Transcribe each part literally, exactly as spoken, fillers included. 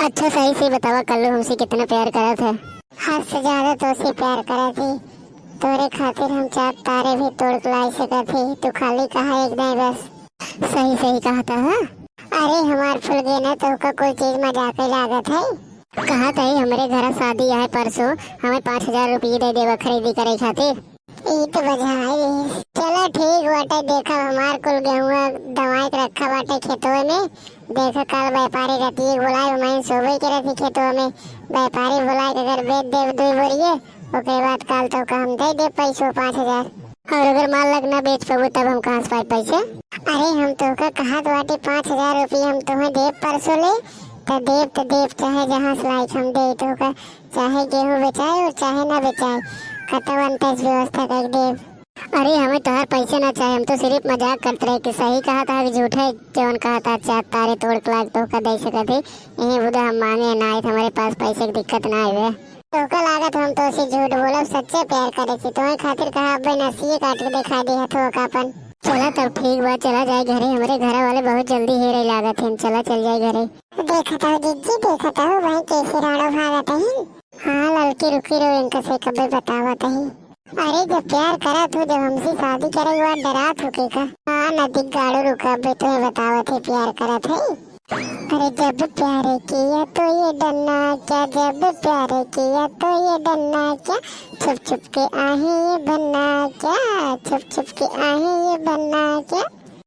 अच्छा, सही से बतावा कल्लू, हमसे कितना प्यार करत है? हद से ज्यादा तोसे प्यार करत ही। तोरे खातिर हम चाँद तारे भी तोड़ के लाई सकत ही। तू खाली कहा एक दाई बस। सही सही कहत है। अरे हमार फुलगेना, तोहका कुल चीज मजाक ही लागत है। कहत है हमरे घर शादी आए परसों, हमें पाँच हजार रुपये दे देवा खरीदी करे खातिर। ई तो बजाई दिस। चला ठीक बाटे, देखब हमार कुल गेहुआ दवाई के रखा बाटे खेतवे में। देखा काल व्यापारी रतिये बोलाए, मैं सोबे के रही खेतवे में। व्यापारी बोलाए के अगर बेच देब दुई बोरिये, ओकरे बाद काल तोहका हम दे देब पैसो पाँच हजार। और अगर मान लग ना बेच पाबू तब हम कहाँ से पाए पैसे? अरे हम तोहका कहत बाटे पाँच हजार रुपये हम तोहे देब परसों ले, त देब त देब चाहे जहाँ से लाइक हम दे तोहका। चाहे गेहूँ बेचाए और चाहे ना बेचाए, कतौ अंतस व्यवस्था कर देब। अरे, हमें तोहार पैसे ना चाहे, हम तो सिर्फ मजाक करत रहे कि सही कहत है कि झूठे, जवन कहत है, चाँद तारे तोड़ के लाइक तोहका दे सकत है। यही बुदा हम मांगे ना आए, हमारे पास पैसे की दिक्कत ना आवे। तोहका लागत हम तोसे झूठ बोलब, सच्चे प्यार करे थी, तोहे खातिर कहा अब्बे नसिये काट के दिखा दे हथवा का अपन। चला तब ठीक बा, चला जाए घरे, हमरे घर वाले बहुत जल्दी हेरे लागत हैं, चला चल जाए घरे। देखत हो जिज्जी, देखत हो वहीं कैसे राणो भागत है। हाँ ललकी, रुकी रहो, इनका से कब्बे बतावत ही। अरे जब प्यार करत हो, जब हमसे शादी करे के बाद डरात हो के का? हाँ नदी गाड़ू, रुका अबे तुम्हें बतावत है प्यार करत है। अरे जब प्यार किया तो ये डरना क्या, जब प्यार किया तो ये डरना क्या, छुप छुप के आहे ये बनना क्या, छुप छुप के आहे ये बनना क्या।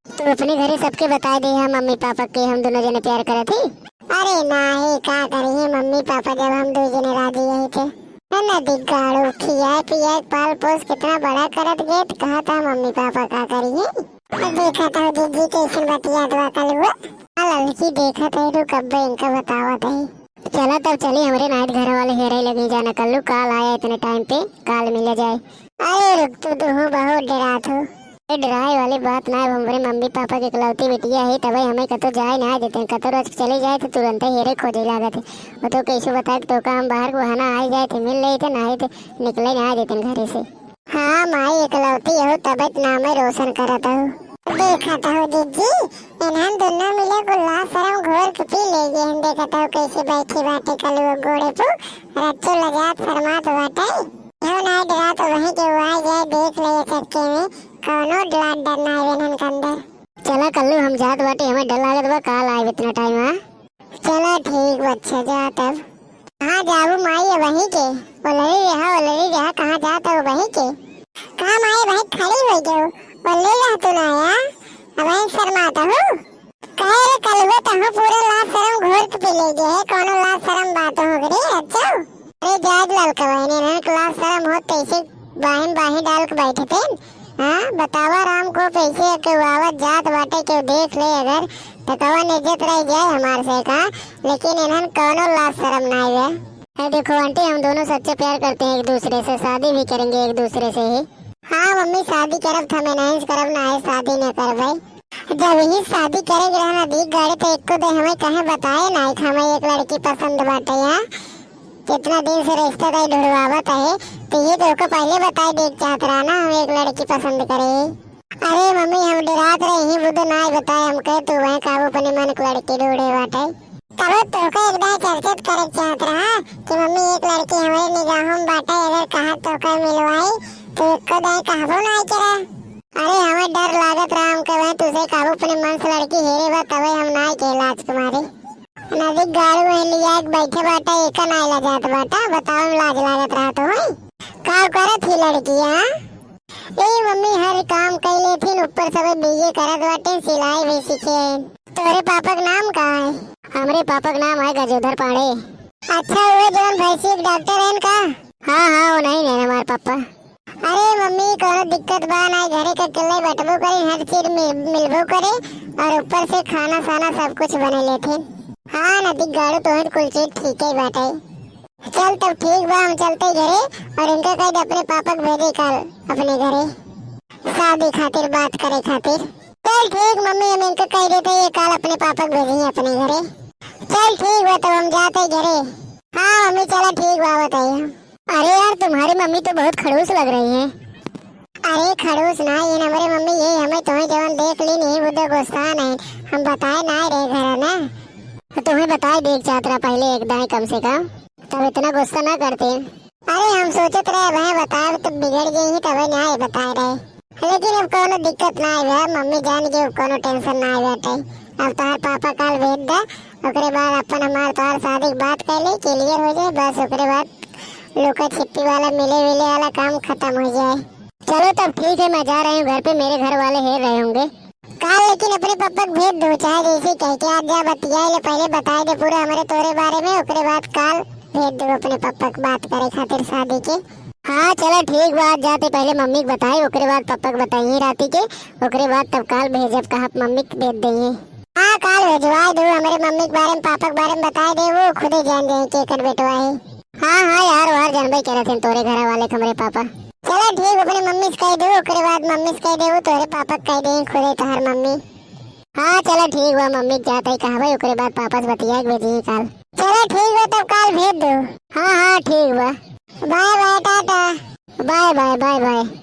तू अपने घरे सबके बताए दे है मम्मी पापा के हम दोनों जने प्यार करत ही। अरे नाही, का करी है मम्मी पापा जब हम दो जने राजी यही थे। है ना दिग्गाड़ू, खियाए पियाए पाल पोस कितना बड़ा करत गए, तो कहा था मम्मी पापा का करी है। अब देखा था जिज्जी कैसन बतियात बा कलुआ। हाँ ललकी देखत है, रुक अब्बे इनका बतावत है। चला तब चली, हमरे नाइट घर वाले हेरे लगी जाना कल्लू, काल आया इतने टाइम पे, काल मिले जाए। अरे रुक तू, तू बहुत डरात हो। ए, डराए वाली बात ना है, हमरे मम्मी पापा के इकलौती बिटिया है, तबे हमें कतो जाए ना देते, कतो रोज चले जाए तो तुरंते हेरे खोजे लागत है। वो तो कैसे बताए तो का हम बाहर के बहाना आ जाए थे, मिल लेते, ना तो निकले ना देते घरे से। हाँ माई, इकलौती हो तबे तो नाम रोशन करत हो। देखत हो जिज्जी, इन्हन दोनों मिले को लाज शरम घोर के पी ले गए हैं। देखत हो कैसे बैठी बाटे कलुआ गोड़े पो, रच्चो लजात शर्मात बाटे। हो ना डरा तो वहीं के वो आ जाए, देख ले ये चक्के में, कौनो लाज डर ना आवे इन्हन के अंदर। चला कल्लू हम जात बाटे, हमें डर लागत बा, काल आए इतना टाइम आ। चला ठीक बा, अच्छा जा तब। कहाँ जाबू माई, ये वहीं के? ओलरी रहा, ओलरी रहा, कहाँ जात हो वहीं के? कहाँ माई, वहीं खड़ी हो गयो, ओलरी रहा तू ना आया, अब वहीं शर्माता हूँ। कहे रे कलुआ, तहु पूरे लाज शरम घोर के पी ले गए है, कौनो लाज शरम बात हो गई, अच्छा? अरे जाज लाल कवाइन, इन्हन के लाज शरम होत कैसे बाहिन बाही डाल के बैठते हैं? हाँ, बतावा राम को कैसे के आवत जात बाटे, केहू देख ले अगर, तो कवन इज्जत रह जाए हमार से का, लेकिन इन्हन कौनो लाज शरम ना आवे। है देखो आंटी, हम दोनों सच्चे प्यार करते हैं एक दूसरे से, शादी भी करेंगे एक दूसरे से ही। हाँ मम्मी, शादी करब तो हमें नहीं करब ना है, शादी न करब भाई। जब ही शादी करे के रहना दिख गड़े तो एको दे हमें कहे बताए ना, हमें एक लड़की पसंद बाटे यहाँ। कितना दिन से रिश्तेदारी ढूंढवावत है, तो ये तो ओको पहले बताए देख चाहत रहा ना, हम एक लड़की पसंद करे। अरे मम्मी, हम डरात रहे, यही बुध ना बताए, हम कहे तू वहीं काबू अपने मन के लड़की ढूंढे बाटे। तब तोहका एक दाई चर्चित करे चाहत रहा कि मम्मी एक लड़की हमारे निगाहों में बाटे, अगर कहा तोहका मिलवाई तो एको दाई कहबो ना करा। अरे हमें डर लागत रहा, हम कहे तुझे काबू अपने मन से लड़की हेरे बा, तबे हम ना के लाज के मारे। नदी गाड़ू में लिया के बैठे बाटे, एका ना ला जात बाटा, बताओ लाज लागत रहा तो होई। का करत ही लड़किया? ए मम्मी, हर काम कई लेथिन, ऊपर सब बीए करत बाटे, सिलाई भी सीखे। तोरे पापा के नाम का है? हमरे पापा के नाम है गजोधर पांडे। अच्छा, वो जवन भैंसी के डॉक्टर हैं का? हाँ, हाँ, वो नहीं है हमारे पापा। अरे मम्मी, कोनो दिक्कत बा ना, घरे के अकेले बैठबो करे, हर चीज मिल-, मिलबो करे, और ऊपर से खाना साना सब कुछ बने लेथिन। हाँ, नदी गाड़ू तो कुल चीज ठीक ही बाटे। चल तब ठीक बा, हम चलते घरे और इनका कह दे अपने पापा के भेजे काल अपने घरे शादी खातिर बात करे खातिर। चल ठीक मम्मी, हम इनका कह देते ये काल अपने पापा के भेजे अपने घरे। चल ठीक बा तब हम जाते घरे। हाँ मम्मी चला ठीक बा बताइए। अरे यार तुम्हारी मम्मी तो बहुत खड़ूस लग रही है। अरे खड़ूस ना ये हमारे मम्मी ये हमें तुम्हें जवन देख ली नहीं बुद्धो गुस्सा नहीं हम बताए ना रहे घर ना। तो तुम्हें बताए देख चाहत रहा पहले एक दाएं कम से कम, तब इतना गुस्सा ना करते। अरे हम सोचत रहे अब हैं बताए तो बिगड़ गई ही तबे ना आए बताए रहे, लेकिन अब कोनो दिक्कत ना आए बा, मम्मी जान के अब कोनो टेंशन ना आए बाटे। अब तोहार पापा काल भेज दा, ओकरे बाद अपन हमार तोहार शादी के बात कर ले, क्लियर हो जाए, बस ओकरे बाद लुका छिपी वाला मिले विले वाला काम खत्म हो जाए। चलो तब ठीक है, मैं जा रही हूँ घर पे, मेरे घर वाले हेर रहे होंगे। काल लेकिन अपने पापा के भेज दो, चाहे जैसे कह के आज जा बतियाए ले, पहले बताए दे पूरा हमारे तोरे बारे में, ओकरे बाद काल भेज दो अपने पापा के बात करे खातिर शादी के। हाँ चलो ठीक बा, आज जाते पहले मम्मी के बताए, ओकरे बाद पापा के बताइए राती के, ओकरे बाद तब काल भेजब, कहा मम्मी के भेज दइए। हाँ काल भेजवाए दो, हमारे मम्मी के बारे में पापा के बारे में बताए दे, वो खुदे जान जाए के एकर बेटवा है। हाँ हाँ यार, वार जानबे करत हैं तोरे घर वाले के हमरे पापा। चलो ठीक, अपने मम्मी से कह दो, ओकरे बाद मम्मी से कह दे, वो तोरे पापा के कह दे खुदे तोहर मम्मी। हाँ चलो ठीक बा, मम्मी के जाते ही कहबे, ओकरे बाद पापा से बतिया के भेजी काल। चलो ठीक बा, तब काल भेज दो। हाँ हाँ ठीक बा। Bye bye, tata. Bye bye, bye bye.